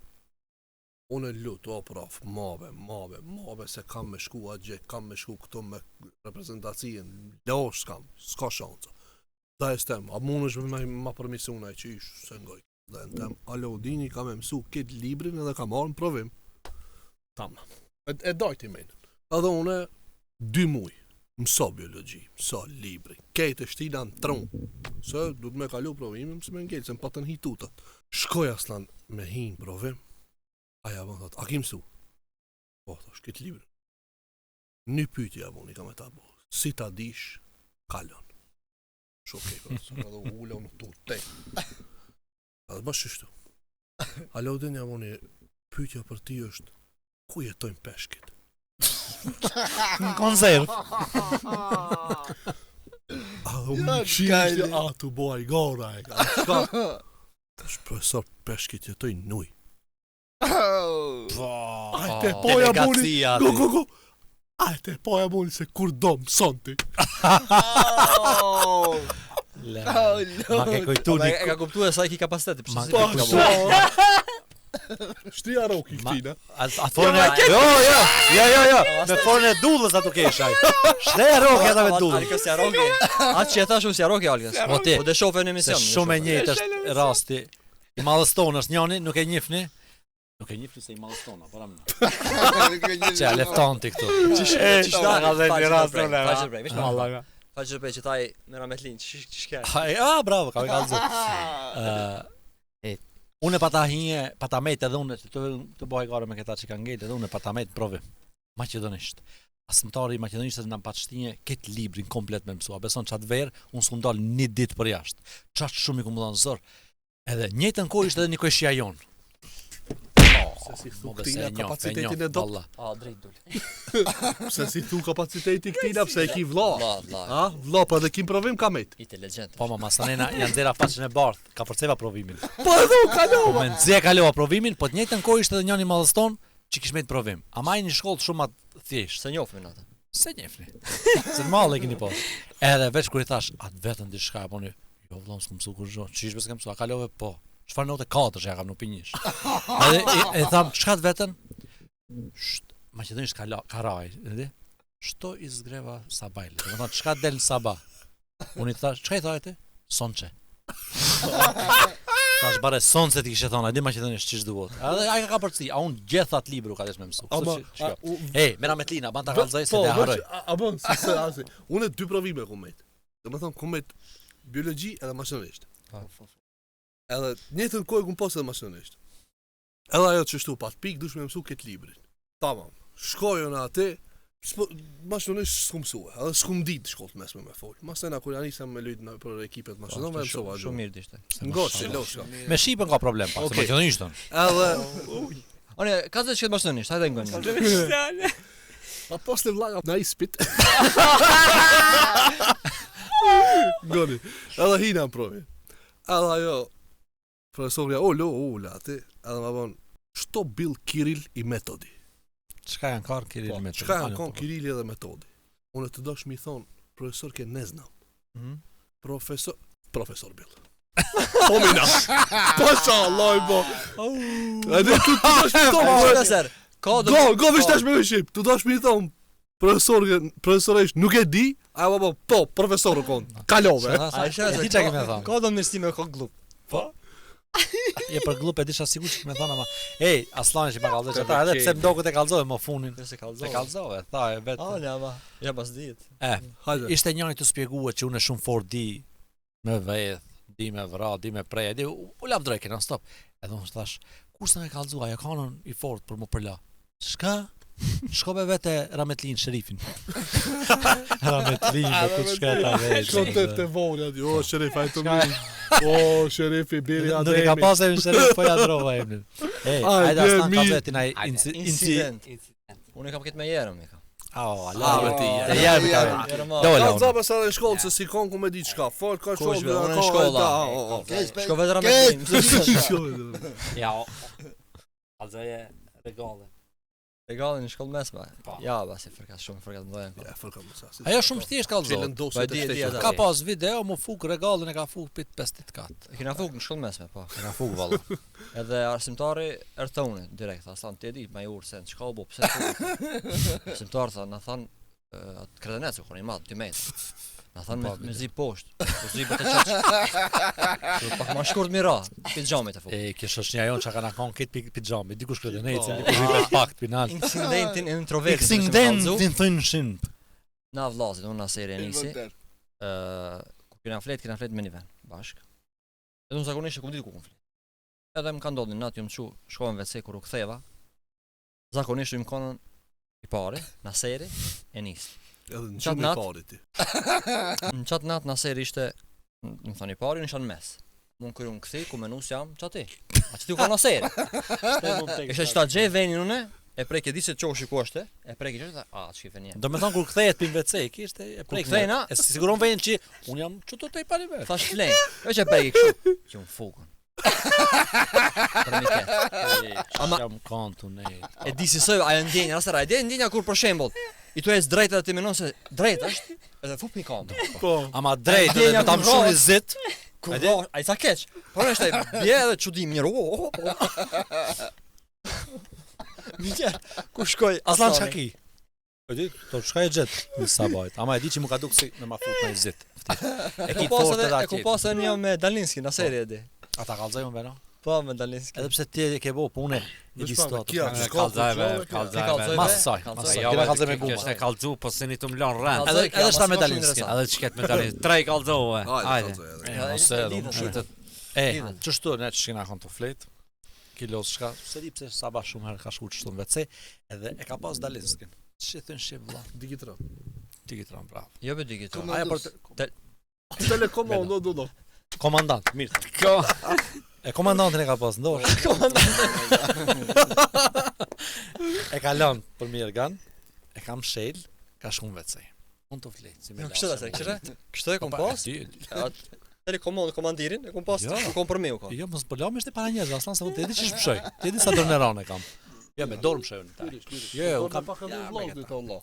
Unë e lut, o prof, mabe, mabe, mabe, se kam me shku atje, kam me shku këtu me reprezentacien, losh s'kam, s'ka shansa. Da e stem, a mund është me ma përmisu në që ish, se ngoj. Dhe në tem, alo, dini, kam e mësu këtë librin edhe kam marrë në provim. Tamam. E, e dajti menën. Edhe une, dy muj, mëso biologji, mëso librin, kejt e shtina në trun. Se du të me kalu provimin, mësë me ngel, se më patën hi tutat. Shkoj aslan me hi në provim, aja më thot, a ki mësu? Po, thash, këtë librin. Një pyetje ja voni kam e ta bo. Si ta dish, kalon. Shu okej, profesor, edhe u ula unë tu te. Edhe bash kështu. Alo din ja voni, pyetja për ti është ku jetojnë peshkit? Në konserv. A u Ja, më qishte, gajli. a tu bo ai gara e ka. Shka? Tash profesor peshkit jetojnë në ujë. Po. Ajde, po ja buni. Delegacia Go aty. go go. Ajde, po ja buni se kur do mëson ti. Le. Ma ke kujtu Ma një e ka kuptuar sa i ki kapacitet, pse Ma si ke ka kujtu. bo. Shtia roki këtina. A a forën e Jo, jo, jo, jo, jo. Me forën e dullës ato kesh ai. Shte roki ata me dullën. Alkës ja roki. Atë që e thash unë si ja roki Alkës. Po ti. Po dhe shofe në Se emision. shumë e njëjtë është rasti. I madhëston është njëri, nuk e njihni. Nuk e njihni se i madhëston, apo ram. Çe lefton ti këtu. Qysh E, da, ka dhe një rast fal, unë, fal a. që prej, veç pak. Valla. Fal që prej që taj me Rametlin, qysh qysh ka. Ai, ah, bravo, ka kallzu. Ë E. Unë pata hije, pata met edhe unë të të bëj gara me këta që kanë ngel edhe unë pata met në provim. Maqedonisht. Asmtari i maqedonishtës na pat shtinje këtë librin komplet me mësua. Beson çat verë, unë s'kum dal një ditë për jashtë. Çat shumë i kum dhënë zor. Edhe njëjtën kohë ishte edhe një kojshia jon. Se si thu Mo bese këtina e njoh, e kapacitetin njoh, e dopt. valla. A drejt dul. Pse si thu kapaciteti këtina, pse e ki vlla. Vlla, vlla. A, vlla, po edhe kim provim ka met. Inteligjent. Po ma masanena janë nxera faqen e bardh, ka përceva provimin. Po edhe u Po kalova. me nxje kalova provimin, po të njëjtën kohë ishte edhe njëri madhëston që kish met provim. Ama ai një shkollë shumë atë thjesht. Se njohim atë. Se njefni. Se në mallë e keni pas. Edhe veç kur i thash, atë vetën diçka e poni, jo vëllon s'kum mësu kurrë. Çish s'kem mësu, a kalove po. Çfarë note katësh ja kam nuk pinjish. Edhe e, e tham, çka të vetën? Sht, maqedonisht ka la, ka raj, e di? Shto i zgreva sabajle. Do të thonë çka del në sabah. Unë i thash, çka i tha ti? Sonçe. Tash bare sonce ti kishe thonë, a di maqedonisht çish duhet. Edhe ai ka kapërci, a unë gjithë atë libru ka desh me mësu. Kështu Ama, që- shiko. a, u- Ej, mera Metlina, ban ta kallzoj se Po, ne harroj. veç, A, a bën, se se asi. Unë dy provime ku met. Do të thonë ku met biologji edhe maqedonisht. Po. Edhe të njëjtën kohë kum pas edhe maqedonisht. Edhe ajo që shtu pat pikë dush me mësu këtë librin. Tamam. Shkoj unë aty, s'po maqedonisht s'kum mësua, edhe s'kum ditë shkollë të mesme me fol. Masena kur janë nisa me lujt në për ekipet maqedonëve e mësova Shumë gjuhën. mirë dishte. Ngoshi, loshka. Me shqipën ka problem pak, se Okej. maqedonishtën. Edhe One, ka të shket maqedonisht, hajde ngoni. Pa posle vllaga na ispit. Goni. Edhe hina në provi. Edhe ajo profesorja ulu, ula aty, edhe ma bon, Shto bil Kiril i Metodi. Çka janë karë Kiril Po, me Çka janë kon Kirili edhe Metodi? Unë të dosh mi thon, profesor ke ne znam. Mhm. Profesor, profesor Bill. Po mina. Po sha Allah po. Edhe tu të dosh mi thon, Po, profesor, ka do Go, go veç tash me shqip. Tu dosh mi thon profesor, profesoresh nuk e di, a po po, po profesor u kon. Kalove. A e sheh se Di çka kemi thonë. Ka do mirësi me ka glup. Je për glup e disha sigurt që kemi thonë ama. Ej, Aslani që ma kallzoi ata, edhe pse më dokët e kallzoi më funin. Se Se kallzove. kallzove, tha e vetë. A, ne ama. Ja pas ditë. E, Hajde. ishte njëri të shpjeguar që unë shumë fort di me vedh, di me vra, di me pre, di u, u lavdroj non stop. Edhe unë thash, kur s'na e kallzua, ja kanën i fort për më përla. Çka? Shko me vete Rametlin Sherifin. Rametlin, po ku shka ta vetë. Shko te te voni aty, o sherif ai të mirë. O sherifi biri Nuk e ka Ademi. pas emrin Sherif, po ja drova emrin. Ej, Ai, hajde Aslan mi. ka vetin ai inci inci. Incident. Unë e kam këtë me jerëm e kam. Au, A, ala. me ti, Te jerëm ka. Jerëm. a. Dola. Ka unë. zaba sa në shkollë se si kon ku me di çka. Fol ka Kush shkollë, be, unë në ka shkolla. da, o, o. Keq, Shko vetë Rametlin. Ja. o- Kallzoje regalle. Regallin në shkollë mesme. Po. Ja, ba si fërkat shumë fërkat mëdha. Ja, fërka më sa. Ajo shumë thjesht kallzoi. Çelën Po, dosjet e di, e e di shtetit. ata. Ka pas video, mu fuk regallin e ka fuk pit 5 kat. E kena fuk në shkollë mesme, po. E ka fuk valla. Edhe arsimtari erdhi unë direkt, tha, "Aslan, ti e di, më i urë se çka u bë, pse fuk?" Arsimtar tha, na than e, atë kredenec u kon i madh, 2 metra. Na than me, Po, me zi poshtë, po zi për të çaq. Do pak më shkurt mi ra, pi xhamit e fuk. E kjo shoqënia jonë çka na kanë këtë pi pijami, dikush kredenecin, dikush i vetë pak pinal. Incidentin e introvertin. Incidentin thënë shimp. Na vllazit, unë na seri e nisi. ë kur kena flet, kena flet me një vend bashk. Edhe unë zakonisht e kum ditë ku kum flet. Edhe më ka ndodhur një natë jam çu, shkova në WC kur u ktheva. Zakonisht im konën i pari, Naseri e nis. Edhe në Qatë gjumë i natë? pari ti. Në qatë natë Naseri ishte, më thonë i pari, unë isha në mes. Mund kur unë kthej, ku menu se jam qaty. A që ti u ka Naseri? Isha që ta gjej venin unë, e prek e di se qoshi ku është, e prek i qoshi, tha, a, që ki veni. Do me thonë kur kthehet pin WC, kishte e prek. kthejna? E siguron venin që unë jam çu të i pari vetë. Thash flen, veç e prek i kështu, që unë fukun. Për mi ketë. Ama- jam kantu ne. E di si soj, ajo ndjenja, nëse e di ndjenja kur për shembull, i tu ec drejt edhe ti mendon se drejt është, edhe fup një këmbë. Po. Ama drejt edhe Ndjenja me ta kur mshuni vrahet. zit. Kur vra, ai sa keq. Po është ai bje edhe çudi mirë. Oh, oh, oh. Mirë, ku shkoj Aslan çka ki? Po di, to çka e gjet në sabajt. Ama e di që mu ka duk si me ma fut në zit. E ki pas fort edhe edhe e ku atje. pas edhe një me Dalinski në seri e di. Ata kallzoj unë veno. Po me Dalinski. Edhe pse ti e ke bo punë e di Veç pa, situatë. kja, E, s'ka kallzojve, kurgjo, kallzojve. Kallzojve. Mas saj, mas Kallzoj. saj. Jo, Kena kallzoj me kjo guma. është e kallzu, po se një të më lënë rend. Edhe Kallzoj, edhe shta me mas ka shumë Dalinskin. interesant. Edhe që ketë me Dalinski. Tre i kallzove. Hajde, Hajde. kallzoj edhe. E, Ja, mos ishte e, lidhën, do lidhën. E, Lidhën. qështu ne që kena kon të flet, kilos shka, se di pse sa ba shumë herë ka shku qështu në WC, edhe e ka pas Dalinskin. Që thënë shqip vlla, Digitron. ti ki tron bravo. Jo be dy këto. Aja për të, Telekomando do do. komandant, mirë. Ko. E komandantin e ka pas në dorë. E ka lënë për mirë gan, e kam shel, ka shku në WC. Unë të flet, si me Jo, kështu ta kështu. Kështu e kom Pa, pas. e di, e di. Atë telekomand komandirin e kom pas. Jo. U kom për meu ka. Jo, mos po lëmë ishte para njerëzve, aslan se unë të di që shpshoj. Ti e di sa dorë e kam. Jo, me dorë mshoj unë. ta. Jo, jo, unë kam pak edhe Ja, me vllazën këta. të Allah.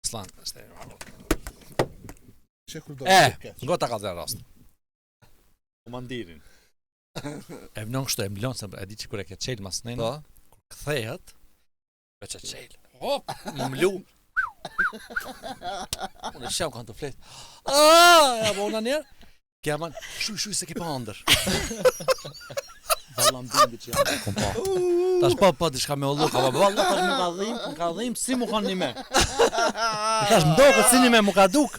Aslan, është. Çe kur do. E, ngo ta kallzoj rast. Komandirin. E vnon kështu, e mblon se e di që kur e ke çel mas ne, Po. kur kthehet, veç e çel. Hop, më mlu. Unë e shem kanë të flet. Ah, ja bona njerë. Kja man, shuj shuj se ke pa ëndër. Valla më bindi që jam. Kom pa. Tash pa pa diçka me ollu, ka pa valla tash më ka dhim, më ka dhim si më kanë një me. E Tash më doket si një me më ka duk.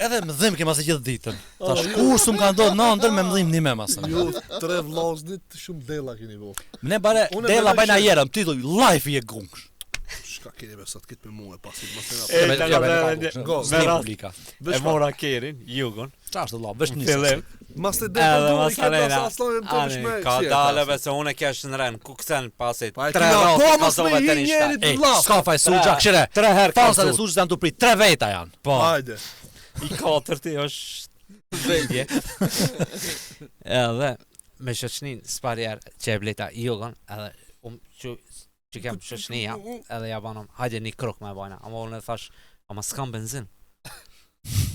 Edhe më dhim ke masë gjithë ditën. Tash kur s'm ka ndodhur në ëndër me më dhim një me masë. Ju tre vllaznit shumë della keni bo. Më ne bare Unë e della mendoj bajna që- jerëm, ti thoj life i e gungsh. Çka keni be sot këtë me mua pasi mos e E, na. ta Jo, ka be, dhe- nuk ka Go, gungsh. me S'ni rast. publika. E mora kerin, jugun. Qa është valla, veç nisë. Fillim. Mas të Edhe del do mas i ke arena. pas aslanin të Ani, me. ka dalë be se unë e kesh në ren, ku kësen pasi. Pa e Tre kina raste po, mos me kallzove hi deri në njerit. shtat. E, Vlla. s'ka faj Suxha, këshire. Tre herë Fansat e kallzu. Suxhës janë të prit, tre veta janë. Po, Hajde. i katërti është vendje. Edhe me shoqënin s'pari herë që e bleta jugun, edhe um, që që kem shoqënia, edhe ja banëm, hajde një krok me bajna. Ama unë e thash, ama s'kam benzin.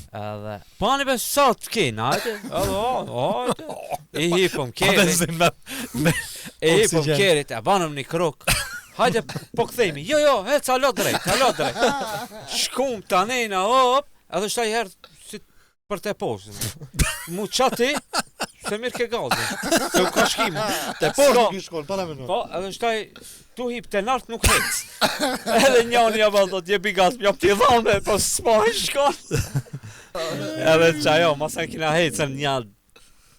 Edhe, po ani be sa të kena, hajde, edhe, o, hajde. I hipëm Pa kerit, benzin me me e hipëm oksigen. kerit, e banëm një krok. Hajde, po kthehemi. Jo, jo, hec alo drejt, alo drejt. Shkum tani na hop, edhe shtaj herë si për të poshtë. Mu qati, se mirë ke gazin. Se u ka shkim. Te poshtë nuk i shkon, para më. Po, edhe shtaj tu hip të nart nuk hec. Edhe njani ja vallë do të jepi gaz, jap ti dhënë, po s'po e shkon. Edhe çajo, masa kina hecën një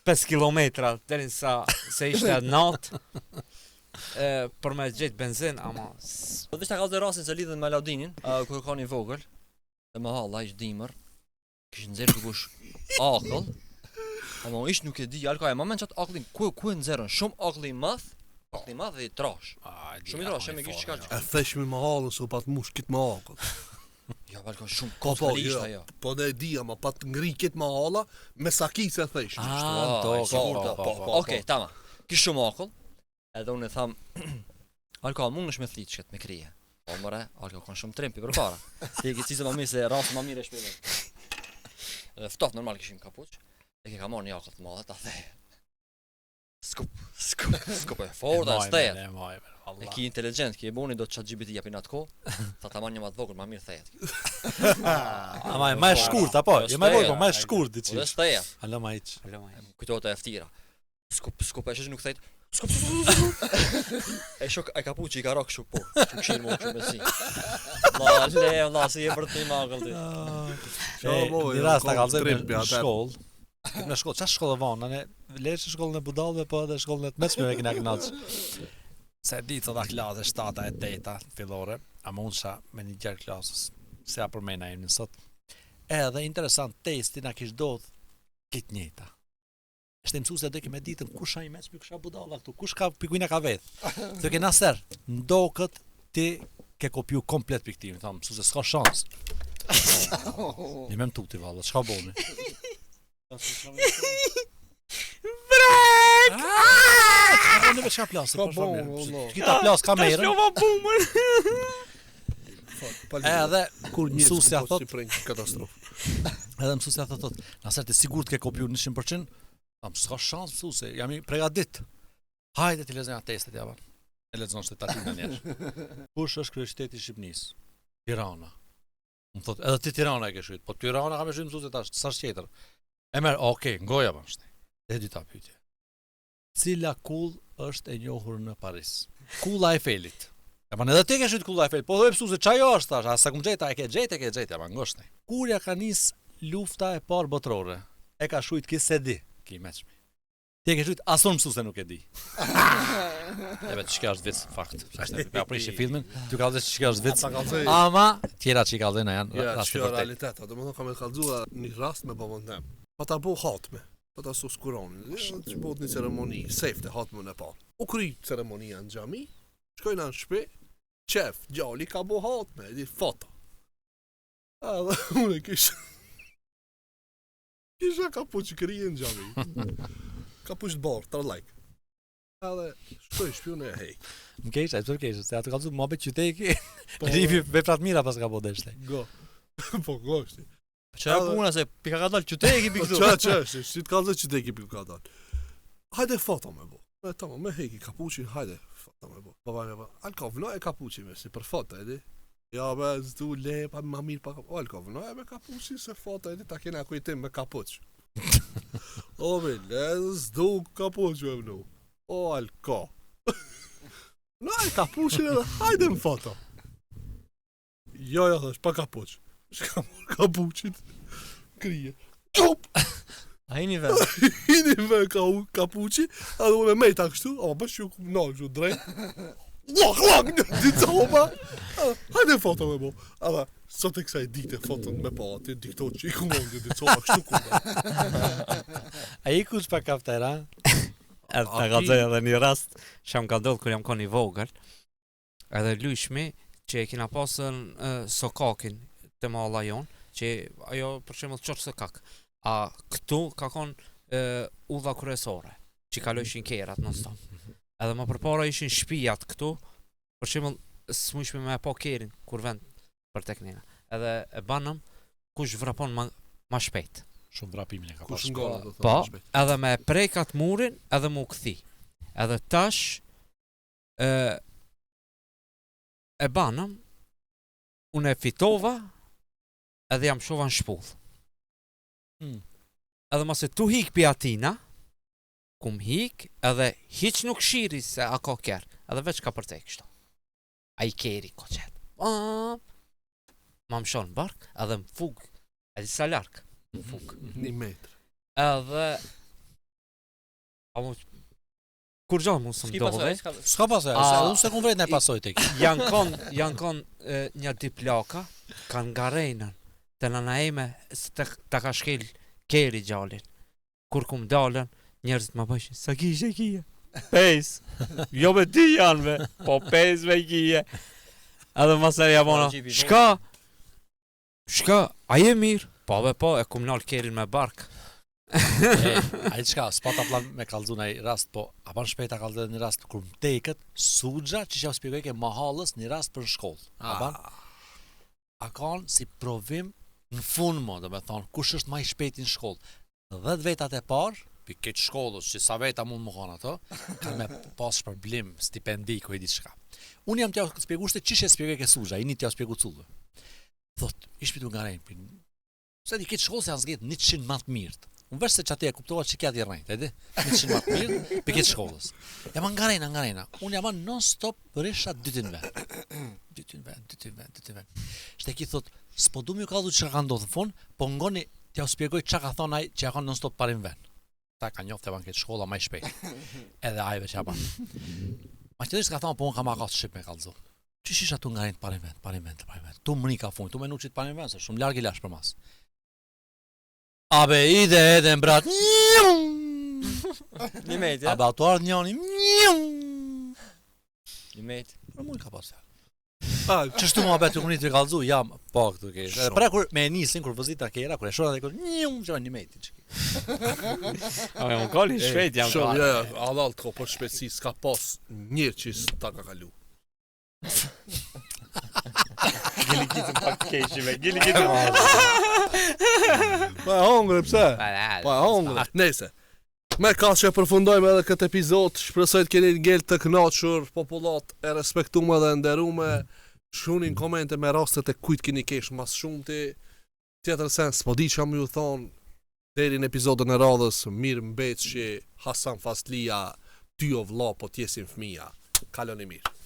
5 kilometra deri sa se ishte natë. E, për me gjetë benzin, ama s- Po veç ta kallzoj rastin se lidhen me Alaudinin, uh, kur ka një vogël, dhe më halla ish dimër, kish nxjerr dikush akull. Ama ish nuk e di, alka e më mend çat akullin, ku ku e nxjerrën? Shumë akull i madh, akull i madh dhe i trash. Shumë i trash, e me kish çka. E theshmi më hallën se u pat mush kit më akull. Jo, alka shumë Po, po, kosmërisht jo. ajo. Po ne e di, ama pat ngri kit më halla me sakice e theshmi. Ah, Ah, do, e sigurt, po, po, po. Okej, tamam. Kish shumë akull. Edhe unë e tham, Alka, a mundesh me thit qet me krije? Po more, Alka kanë shumë trempi përpara. Ti e ke cizë më mirë se rasti më mirë e shpjegoj. Edhe ftohtë normal kishim kapuç. E ke ka marrë një akull të madhe ta the. Skup, skup, skup e forta, E stejet. maj, e maj, E valla. ki inteligjent, ki e boni do chat GPT japin atë kohë. Tha ta marr një më të vogël, më mirë thejet. Ama e më e shkurt apo? Jo, Jo më e vogël, po më e stejet. shkurt Po dhe diçish. stejet. Alo ma hiç. Alo, maj. Kujtohet e ftira. Skup, skup, e shoh që nuk thejt. Skup, skup, skup, skup. E shok e kapuçi i ka rok kështu po. Kështu këshin mu kështu me si. La le, la si e për të më akull ti. Qa, E, bo, Një jo, rast ta kom kallzoj në trempi në atë. shkollë. Këtë në shkollë, çfarë shkollë vonë, ne lërë shkollën e budallëve, po edhe shkollën e të mesmeve kena kënaq. Se e di të klasë 7 e 8 fillore, ama unë sha me një gjerë klasës, se ja përmena emrin sot. Edhe interesant testi na kish ndodh këtë njëjta. Ishte mësuesi do ke me ditën kush a i mesmi, kush a budalla këtu, kush ka pikujna ka vet. Thë ke Naser, ndokët ti ke kopju komplet piktimin, tham, mësuese s'ka shans. Një me më tuti valla, çka boni? Brek! Çka boni me çka plasë? Çka po shfa bon, mirë. valla? Kita plas kamerën. Tash lova bumën. Pa lidhje. Edhe kur një mësuesja po thot, si prej katastrofë. edhe mësuesja thot, thot, Naser ti sigurt ke kopju 100%? Tham, s'ka shans mësu se jam i pregadit. Hajde t'i lexojna testet ja. E lexon se ta tina njerë. Kush është kryeqyteti i Shqipënisë? Tirana. Më thot, edhe ti Tirana e ke shkruajt. Po Tirana kam e shkruajt mësu se tash, sa është tjetër. E merr, okay, ngoja ban shte. E dyta pyetje. Cila kull është e njohur në Paris? Kulla e Eiffelit. E ban edhe ti ke shkruajt kulla e Eiffelit. Po thoj mësu se çajo është tash, a sa kum gjeta, e ke gjetë, e ke gjetë, ja ban ngosht. Kur ja ka nis lufta e parë botërore? E ka shkruajt ki se di, ki meçmi. Ti e ke shkruajt as unë mësu se nuk e di. E vetë çka është vic fakt. Është e prishi filmin, tu ka dhënë çka është vic. Ta kallzoj. Ama tjera që i ka dhënë janë Ja, raste që vërtet. realitet, do më thonë kam e kallzua një rast me babën tem. Pa ta bo hatme, pa ta sus Kuranin, ja, që bëhet një ceremoni, sefte hatmen e parë. U kry ceremonia në xhami, shkojna në shtëpi, qef, djali ka bo hatme, e di foto. Edhe unë e kisha Kisha kapuç krye në xhami. Kapuç të bardh, të like. Edhe shkoj në shtëpi unë e hek. Më keq, ai pse keq, se ato kallzu muhabet qyteti. Po, Ripi veprat mira pas ka bo deshte. Go. Po go është. Çfarë Edhe- puna se pika ka dal qyteti Po pi këtu. qa që është, si të kallzoj që deki pi ka dal. Hajde foto me bo. E tamam, me heki kapuçin, hajde foto me bo. Baba me bo. Alko vno e kapuçin me si për foto, e di. Ja be, s'du le, pa ma mirë pa kapuç. Alko vno e me kapuçin se foto, e di, ta kena kujtim me kapuç. o be, le, s'du kapuç me vnu. O alko. No e kapuçin edhe hajde në foto. Jo, jo, thash, pa kapuç. Shka mor kapuçin. Krije. Qup! A hini vend. Hini me ka kapuçi, edhe unë e mejta kështu, ama bësh ju no, kështu drejt. Lok, lok, një ditë copa. Edhe, Hajde foto me bo. Edhe sot e kësaj dite foton me pa aty dikto që i ku mund një ditë copa kështu ku. A i kush pa kafter, a? Edhe ta A kallzoj ki- edhe një rast që më ka ndodhur kur jam kon i vogël. Edhe lyshmi që e kina pasën uh, sokakin të malla jon, që ajo për shembull qoftë sokak. A këtu ka kon uh, udha kryesore që kalojshin kerat non stop. Edhe më përpara ishin shtëpijat këtu, për shembull s'mujshme me e pa kerin kur vend për tek nena. Edhe e banëm kush vrapon ma, ma shpejt. Shumë vrapimin e ka Kush pas. ngona do Po, thonë shpejt. edhe me e prekat murin, edhe mu kthi. Edhe tash, e, e banëm, unë e fitova, edhe jam shova në shpull. Hmm. Edhe mos e tu hik pi atina, kum hik, edhe hiq nuk shiri se a ka kerr, edhe veç ka përcej kështu. Ai keri ko qet. Ma më shon bark, edhe më fug, edhe sa larg, më fug. Një metër. Edhe A mu Kur gjo mu së S'ki pasoj, ndodhe s'ka. S'ka pasoj, A- se unë s'e kum vret në pasoj tek. Janë kon, janë kon e, një dy plaka Kanë ngarenën Të nana eme se të, ta ka shkel keri gjalin Kur kum dalën Njerëzit më bëshin Sa kishe kije Pes Jo me dy janë ve Po pes me kije Edhe masë ja bona Po, gjipi, po. Shka Shka A je mirë Po be po e kum nal kerin me bark E, ai çka, s'pa ta plan me kallzu nai rast, po a ban shpejt ta kallzoj edhe një rast kur më teket Suxha që ja shpjegoj ke mahallës një rast për në shkollë. A ban? A kanë si provim në fund më, do me thonë, kush është më i shpejti në shkollë. 10 vetat e parë, pi këtë shkollës që sa veta mund më kanë ato, kanë me pas shpërblim, stipendi, ku e di çka. Unë jam t'ja spjegu shte qysh e spjegoj ke Suxha, i një t'ja spjegu cullë. Thot, ish pitu nga rejnë, Se di këtë shkollë se janë zgjedh 100 më të mirët. Unë veç se që aty e kuptova që kja ti rrejt, e di? 100 më të mirë për këtë shkollës. Jam nga rejna, nga rejna. Unë jam non stop risha dytin vend. Dytin vend, dytin vend, dytin vend. Shte ki thot, s'po du m'ju kallzu çka ka ndodhur në fund, po ngoni t'ja u spjegoj çka ka thonë ai që ja ka non stop parin vend. Ta ka njoftë e ban këtë shkolla më i shpejt. Edhe ai veç ja ban. Maqedonisht ka thonë, po unë kam akat shqip me kallzu. Qysh isha tu nga rejnë parin vend, parin vend, parin vend. Tu mri ka fund, tu menu që të parin vend, se shumë larg i lash për mas. Abe ide edhe në brat. Një met, ja. Abe ato ardh njani. Një met. Për mu i ka pas fjalë. Ah, Qështu mua betu këni të kallzu, jam po këtu ke. Edhe Shumë. pra kur me e nisin kur vozita kera, kur e shoh atë kur njum, që një meti që. A jam koli shpejt jam Shumë, kali. jo, jo, halal të ko për shpejtësi s'ka pas një që s'ta ka kalu. Gili kitën pak keqi me, gili kitën. Pa e hongre, pse? Pa e hongre. Nejse. Me kaq që përfundojmë edhe këtë epizod, shpresoj të keni ngel të kënaqur, popullat e respektume dhe nderume. Shkruani në komente me rastet e kujt keni kesh mas shumti. Tjetër sen, s'po di çka më ju thon. Deri në epizodin e radhës, mirë mbetshi Hasan Faslia, ty o vlla po t'jesim fëmija. Kaloni mirë.